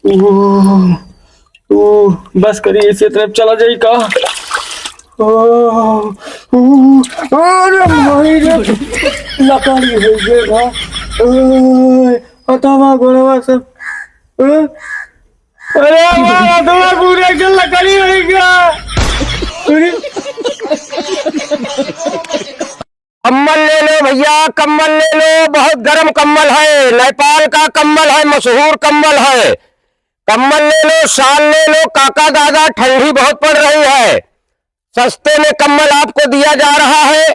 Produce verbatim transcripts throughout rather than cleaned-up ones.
ओ, ओ, बस करी, इसे तरफ चला जाई का? ओ, ओ, अरे माई रे, लकड़ी हो गए बा। ओए, हथवा गोड़वा सब। ओ, अरे हमारा हथवा पूरा एकदम लकड़ी हो गया। अरे। कम्बल ले लो भैया, कम्बल ले लो, बहुत गरम कम्बल है, नेपाल का कम्बल है, मशहूर कम्बल है। कम्बल ले लो, शाल ले लो, काका दादा, ठंडी बहुत पड़ रही है। सस्ते में कम्बल आपको दिया जा रहा है,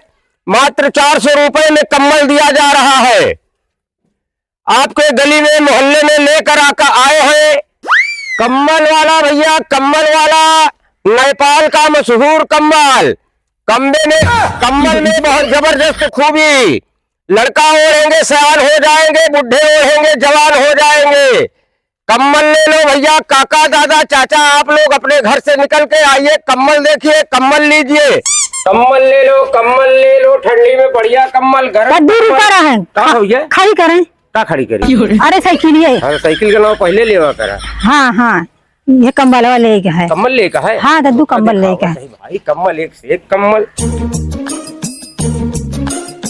मात्र चार सौ रुपए में कम्बल दिया जा रहा है। आपके गली में, मोहल्ले में लेकर आकर आए हैं कम्बल वाला भैया, कम्बल वाला, नेपाल का मशहूर कम्बल। कम्बे में, कम्बल में बहुत जबरदस्त खूबी, लड़का ओढ़ेंगे, सयान हो जाएंगे, बुढ़े ओढ़ेंगे, जवान हो जाएंगे। कम्बल ले लो भैया, काका, दादा, चाचा, आप लोग अपने घर से निकल के आइए, कम्बल देखिए, कम्बल लीजिए। कम्बल ले लो, कम्बल ले लो, ठंडी में बढ़िया कम्बल, गरम कद्दू कम्बल। रुका रहा है। का हो ये? खड़ी करें। का खड़ी करी? अरे साइकिल ये। अरे साइकिल का नाम पहले लेवा करा। हाँ, हाँ, ये कम्बलवा लेके है। कम्बल लेके है? हाँ, दद्दू, कम्बल लेके है। सही भाई, कम्बल एक से एक कम्बल।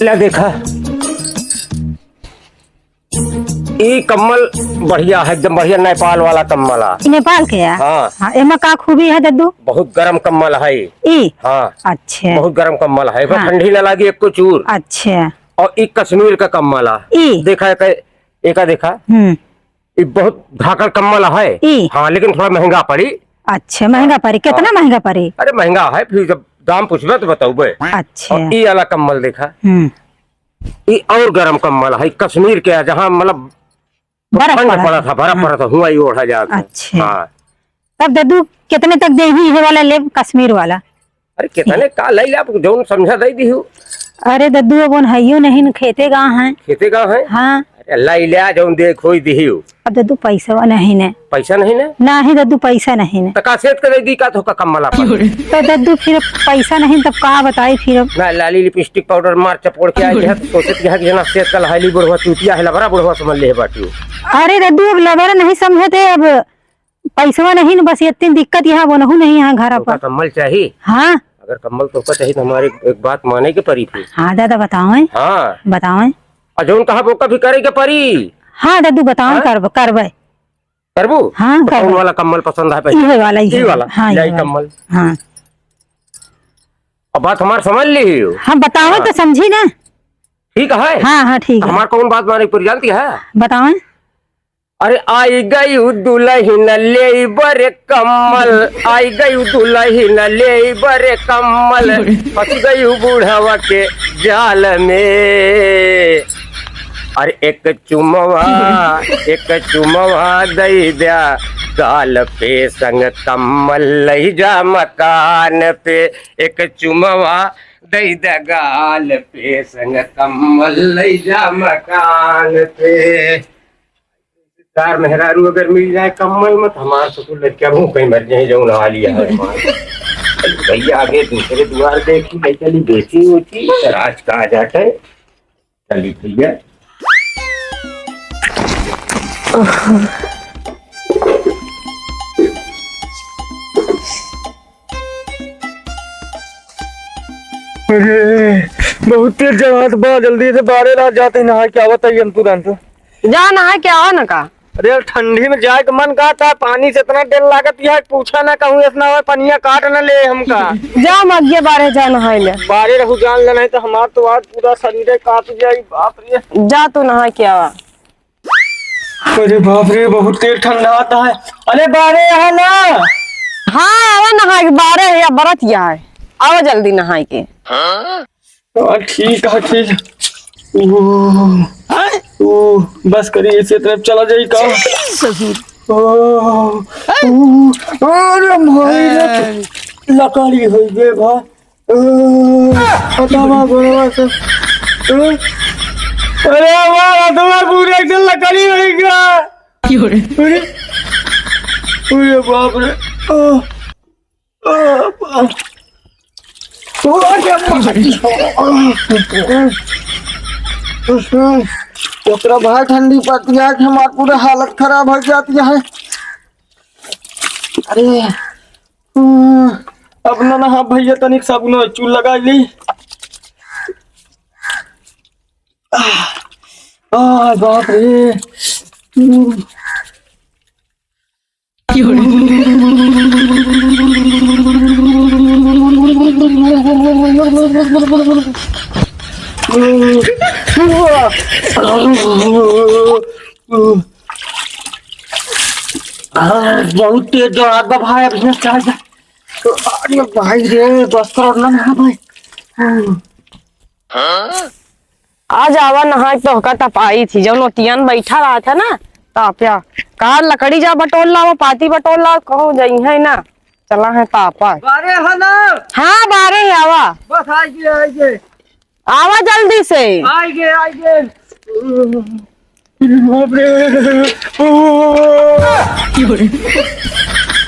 ला देखा, ई कम्बल बढ़िया है, एकदम बढ़िया नेपाल वाला कम्बल है। ई नेपाल के है? हाँ। हाँ, एमा का खूबी है दद्दू? बहुत गरम कम्बल है ई। ई? हाँ। अच्छा। बहुत गरम कम्बल है, एमा हाँ। ठंडी ना लागी एको चूर। अच्छा। और ई कश्मीर का कम्बल है। ई? देखा एक, एका देखा। हम्म। ई बहुत धाकड़ कम्बल है। ई? हाँ, लेकिन थोड़ा महंगा पड़ी। अच्छा, महंगा पड़ी। कितना हाँ। महंगा पड़ी? अरे महंगा है, फिर जब दाम पूछबे तो बताऊबे। अच्छा। और ई वाला कम्बल देखा। हम्म। ई और गरम कम्बल है, कश्मीर के, जहाँ मतलब बर्फ ठंड पड़त पड़त है। है, बर्फ हाँ। पड़त है, हुआ ही ओढ़ा जात है। अच्छा। हाँ। तब दद्दू, कितने तक देही ये वाला लेब, कश्मीर वाला? अरे, कितने का ले ले, आप जौन समझा दे दिहु। अरे दद्दू, अब ओन हइयो नहीं न, खेते गा हैं। खेते गा हैं? हाँ। अरे, ले ले, जौन देख होई दिहु। अब दद्दू, पैसा नहीं ने। पैसा नहीं ने? नहीं दद्दू, पैसा नहीं ने। त का सेठ के दे दी का, तो का कम्बल अपन? तो दद्दू, फिर पैसा नहीं, तब का बताई फिर अब? ना, लाली लिपस्टिक पाउडर मार चपोड़ के आई है, तो सोचत है कि जना सेठ का लहाली बुढ़वा चूतिया है, लबरा बुढ़वा समझ ले बाटी। अरे दद्दू, अब लबरा नहीं समझते, अब पैसवा नहीं न, बस इतनी दिक्कत यहाँ बनहु नहीं यहाँ घर तो का पर। कम्बल चाही? हाँ। अगर कम्बल तो का चाही तो हमारे एक बात माने के परी फिर। हाँ दादा, बताओ। हाँ। बताओ। और जौन कहा वो कभी करे के परी। हाँ दद्दू, बताओ। हाँ? करब-, करबे। करबू? हाँ, तो कौन करबे। वाला कम्बल पसंद है पहले? इहे वाला, इहे इहे वाला। वाला। हाँ, यही इहे वाला। कम्बल। हाँ। अब बात हमार समझ ली हो। हाँ, बताओ हाँ। तो समझी ना। ठीक है? हाँ, हाँ, ठीक है। हमार कौन बात माने के परी जानती है? बताओ। अरे आई गयू दुलहिन लेई बरे कम्बल, आई गयू दुलहिन लेई बरे कम्बल, फंस गयू बुढ़वा के जाल में। अरे एक चुमवा, एक चुमवा दई द्या गाल पे, संग कम्बल लई जा मकान पे। एक चुमवा दई द्या गाल पे, संग कम्बल लई जा मकान पे। चार मेहरारू अगर मिल जाए कम्बल में, तो हमार ससुर लड़किया भूख कहीं मर जाए, जौन हाल ही है हमार। भैया आगे दूसरे द्वार देखी, ले चली बेची उची, तो राज का आ जाते। चली भैया। अरे, बहुत तेज जवाब बा, जल्दी से बारे रात जाते ही नहा के आवत है हम तुरंत। जा नहा के आवा न का। अरे यार, ठंडी में जाए के मन का था, पानी से इतना डर लागत है, पूछा ना कहूँ, इतना और पनिया काट न ले हमका। जा मग्गे बारे जा नहाए ले। बारे रहू जान ले, नहीं तो हमार तो आज पूरा शरीर कांप जाई, बाप रे। जा तू नहा के आवा। अरे बाप रे, बहुत तेज ठंडा आता है। अरे बारे यहाँ ना। हाँ, आवा नहा के, बारे है या बरत या है। आवा जल्दी नहाए के। हाँ, ठीक है, ठीक है। ओ, ओ, बस करी, इसी तरफ चला जाई का? ससुर। ओ, ओ, अरे भाई रे, लकड़ी हो गए भाई। ओ, हथवा गोड़वा से। ओ, अरे हमारा हथवा पूरा एकदम लकड़ी हो गया। अरे, अरे बाप रे। ओ, ओकरा भाई ठंडी पड़ती है कि हमार पूरा हालत खराब हो जाती है। अरे, हम्म, अब ना नहा भैया, तनिक साबुन और चूल लगा ली। आह, आह, बाप रे। हम्म। आह, बहुत तेज दौड़ात बा भाई, अभी ना चल जा। अरे भाई रे, दस करोड़ ना, ना भाई। आज आवा नहाए तोहका तपाई थी, जौन ओटियन बैठा रहा था ना, ताप्या। का लकड़ी जा बटोर लावा, पाती बटोर लावा, कहूँ जइहैं ना, चला है तापा। बारे है ना? हाँ, बारे है, आवा। बस आइगे, आइगे। आवा जल्दी से। आइगे, आइगे। बाप रे।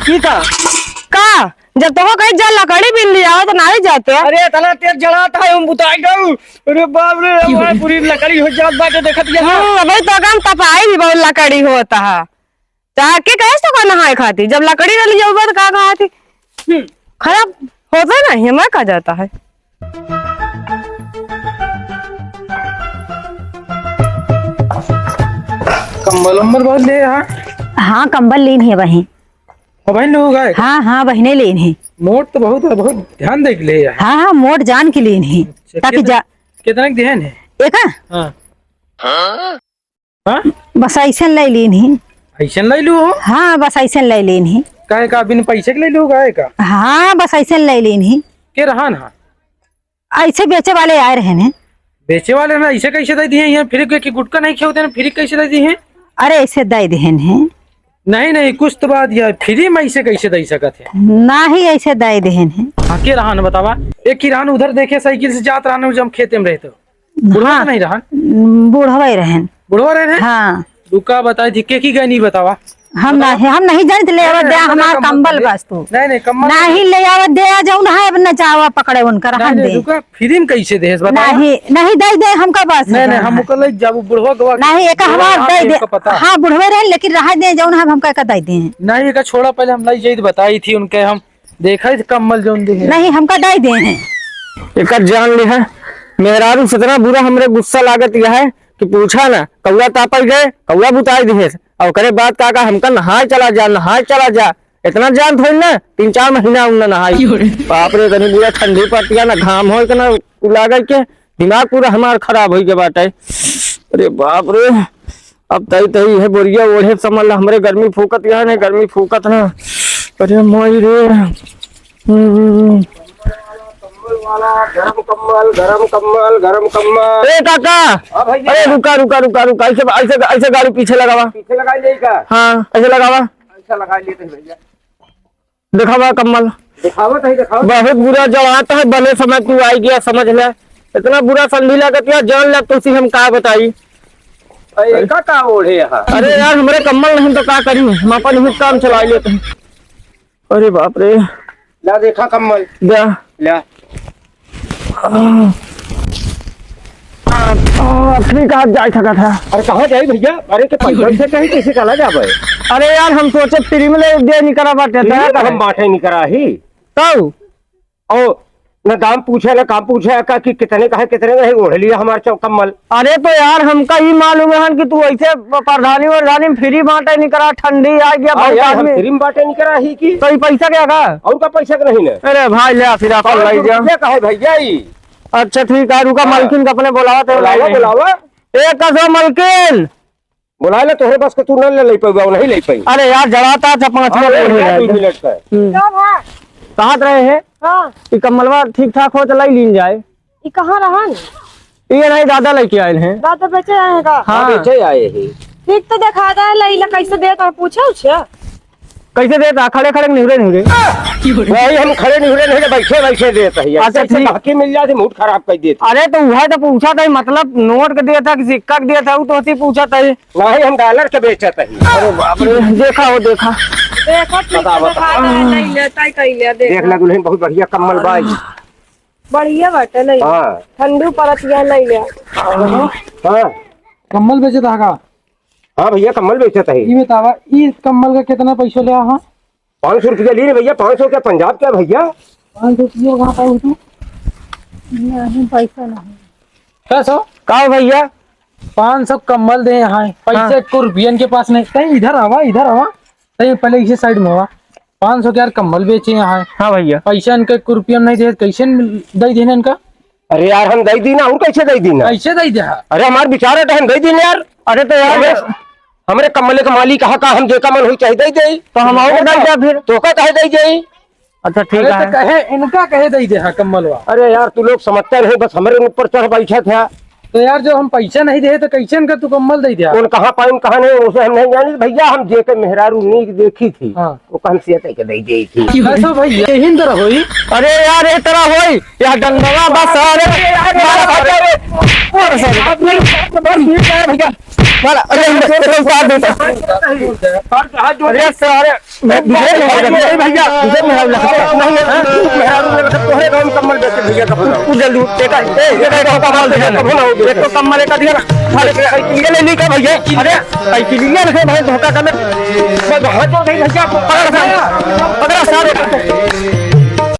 की का? का? जब तोहो कहीं जा लकड़ी बिन लियावा तो नाही जाते। अरे इतना तेज जड़ात है, हम बुताई जाऊ। अरे बाप रे, हमारे पूरी लकड़ी हो जात बाटे, देखत ये। हम्म, अबे तो काम तपाई भी बहुत लकड़ी होता है। चाह के कहे तो का नहाए खाती, जब लकड़ी ना लियावा तो का खाती? हम्म। खराब होता है ना, हमें कहा जाता है। कंबल उम्बल बहुत ले यहाँ। हाँ, कंबल लेन है वहीं। और बहन लोग आए? हाँ, हाँ, बहने लेन है। मोट तो बहुत, बहुत ध्यान दे के ले यहाँ। हाँ, हाँ, मोट जान के लेन है। अच्छा, ताकि कितना, जा- कितना के देहन है? एक है? हाँ। हाँ? बस ऐसन ले लेन ही। ऐसन ले लू हो? हाँ, बस ऐसन ले लेन ही। काहे का, बिन पैसे के ले लू काहे का? हाँ, बस ऐसन ले लेन ही। के रहन हा? ऐसे बेचे वाले आए रहन हैं। बेचे वाले ना, ऐसे कैसे दे दिए हैं? फ्री के, कि गुटखा नहीं खेवते ना, फ्री कैसे दे दिए हैं? अरे, ऐसे दे देहन हैं। नहीं, नहीं, कुछ तो बात यह, फ्री में ऐसे कैसे दे सकत है? नाही, ऐसे दे देहन हैं। हाँ, के रहन बतावा? एक किरान उधर देखे, साइकिल से जात रहन, जब खेते में रहते हो। बुढ़वा हाँ। तो नहीं रहन? बुढ़वा ही रहन। बुढ़वा रहन है? हाँ। रुका, बताई थी, के की गई नहीं बतावा? हम बतावा। नहीं, हम नहीं जानते, ले नहीं, आवत नहीं, दे, हमार कंबल कंबल दे। बस तू। नहीं, नहीं, कंबल नहीं नहीं। ले आवत दे, जौन है, अब नचावा पकड़े उनकर, नहीं, रहन नहीं, दे। रुका, फ्री में कैसे दे, बतावा? नहीं, नहीं दे दे, हमका बस नहीं, है। नहीं, हम ओकर ले जाबू, बुढ़वा गवा के नहीं, एक बुढ़वा हमार रहन दे है, दे। ओकर पता। हाँ, बुढ़वे रहन, लेकिन रहा दे, जौन है, हमका का दे दे। नहीं, एका छोड़ा, पहले हम लाई जाई तो बताई थी उनके हम। देखा ही कंबल जौन दे है। नहीं, हमका डाई दे हैं। एकर जान ले है। मेहरारू से इतना बुरा हमरे गुस्सा लागत यह है कि पूछा ना, कौआ तापल गए, कौआ बुताई दिहे। और ओकरे बाद का, का हमका नहाए चला जा, नहाए चला जा। इतना जान थोड़ी ना, तीन चार महीना उन ना नहाई। बाप रे, इतनी बुरा ठंडी पड़ती है ना, घाम हो इतना लागल के। दिमाग पूरा हमार खराब होइ गया बाटे। अरे बाप रे, अब तई तई है बोरिया ओढ़े समझ ला, हमरे गर्मी फूकत यहाँ ने, गर्मी फूकत ना। अरे माई रे। हम्म। कंबल वाला, गरम कंबल, गरम कंबल, गरम कंबल। ए काका, हाँ भैया। अरे रुका, रुका, रुका, रुका, ऐसे, ऐसे, ऐसे गाड़ी पीछे लगावा। पीछे लगा ले का? हाँ, ऐसे लगावा। ऐसा लगा लेते हैं भैया। देखावा कम्मल। देखावत है, देखावत। बहुत बुरा जवाब है, भले समय तू आई गया, समझ ले। इतना बुरा संधि लागत यार, जान ले तुलसी, हम का बताई। अरे, का, का ओढ़े यहाँ? अरे यार, हमरे कम्मल नहीं तो का करी, हम अपन ही काम चला लेते हैं। अरे बाप रे। ला देखा कम्मल। द्या। ला। आ, आ, आ, ठीक है, आज जाए थका था। अरे कहाँ जाई भैया? अरे के पैसा से कहीं कैसे चला जाबे? अरे यार, हम सोचे फ्री में ले दे निकरा बाटे, फ्री में तो हम बाटे निकरा ही। तब? ओ, न दाम पूछे, न काम पूछे, का कि कितने का है, कितने का है, ओढ़ लिया हमार चौ-, कम्मल। अरे तो यार, हमका ई मालूम रहन कि तू ऐसे प-, प्रधानी वरधानी में फ्री बांटे निकरा, ठंडी आ गया, हाँ बहुत यार, हम आदमी। फ्री में बांटे निकरा ही कि। तो ई पैसा क्या का? और का पैसा के नहीं ना। अरे भाई, ले फिर अपन और ले जा। रुपया का है भैया ई? अच्छा ठीक है, रुका, हाँ। मलकिन का अपने बुलावा तो बुलावा, ले ले। बुलावा। ए कसो मलकिन। बुलाए ले, तोहरे बस के तू न ले, ले पउबा, नहीं ले पाई। अरे यार, जड़ाता था पाँच हाँ, मिनट ले, ले ले, यार। दो मिनट का। हम्म। का भा? कहाँ रहे हैं? हाँ। ई कम्मलवा ठीक ठाक हो तो लाई लीन जाए। ई कहाँ रहन? ये नहीं, दादा लेके आए हैं। दादा बेचे आए हैं का? हाँ। हाँ, बेचे आए हैं। ठीक तो देखा दे, लई ला कैसे देत है, पूछे उछे? कैसे देत है? खड़े खड़े निहुरे निहुरे। वही हम खड़े निहुरे नहीं, बैठे बैठे देत है। अच्छा, ऐसे ठीक। बहकी मिल जाती, मूड खराब कर देती। अरे तो वह तो पूछा था, मतलब नोट के देत है कि सिक्का के देत है, वो तो होती पूछा था। नहीं, हम डॉलर के बेचत है। अरे बाप रे, देखा हो, देखा। देखो, ठीक बता, से बता। देखा दे, लई ले, तय कई ले, देख देखो। ला दुल्हन, बहुत बढ़िया कम्मल बाई। बढ़िया बाटे, लई ले। हाँ। ठंडू परत यह लई ले। हाँ। कम्मल बेचत है का? हाँ भैया, कम्मल बेचत है। ई बतावा, ई कम्मल का कितना पैसा लिया? हाँ, पाँच सौ रुपया ली रे भइया, पाँच सौ क्या पंजाब क्या भइया? पाँच सौ रुपया कहाँ पाऊ तू? नहीं, पैसा नहीं। का सौ? का हो भइया? पाँच सौ कम्बल दे यहाँ है, पैसा हाँ। एक रुपया इनके पास नहीं। तहीं इधर आवा, इधर आवा, तहीं पहले इसी side में आवा। पाँच सौ के यार कम्बल बेचे यहाँ है। हाँ भइया। पैसा इनका एक रुपया नहीं दे, कैसे दे देना इनका? अरे यार, हम दे दी ना, और कैसे दे दी ना? कैसे दे दे? अरे हमार विचार है तो हम दे दी ना यार। अरे तो यार, हमरे, हमरे कम्बले के मालिक कहा का, हम जेका मन होई चाहे दे दे। तो हम और और दे का? दे फिर। तो का कहे दे दे? अच्छा, ठीक अरे है। तो कहे, इनका कहे दे दे, हाँ, कम्बलवा। अरे यार, तू लोग समझते नहीं, बस हमरे ऊपर चढ़ बैठा था। तो यार, जो हम पैसा नहीं दे, तो कैसे इनका तू कम्बल दे दे? कौन कहाँ पाइन, कहाँ नहीं, उसे हम नहीं जानी भइया। हम जेके मेहरारू नीक देखी थी, हाँ। वो कहन से तय के दे दे थी। ऐसा भइया, यही तरह होई। अरे यार, ये तरह होई, यह डंडवा बस, अरे, मारा भइया रे। अरे, सर, भइया, मारा, अरे, अंदर, अंदर उतार देता। अरे, सारे, मैं बिजनेस में लगा, नहीं भइया, बिजनेस में लगा, नहीं, नहीं, हाँ? मेहरारू में लगा, तोहरे गाँव में कम्बल बेचे भइया, कपड़ा। तू जल्दी उठ, देखा, ए, ये देखा, कपड़ा देखा, कपड़ा ना हो, एक तो कम्बल एक दिया ना, सारे के, ये ले, नहीं का भइया, अरे, साइकिलिया रखे भाई, धोखा करने, मैं हाथ जोड़ दे भइया, पकड़ सारे, पकड़ सारे।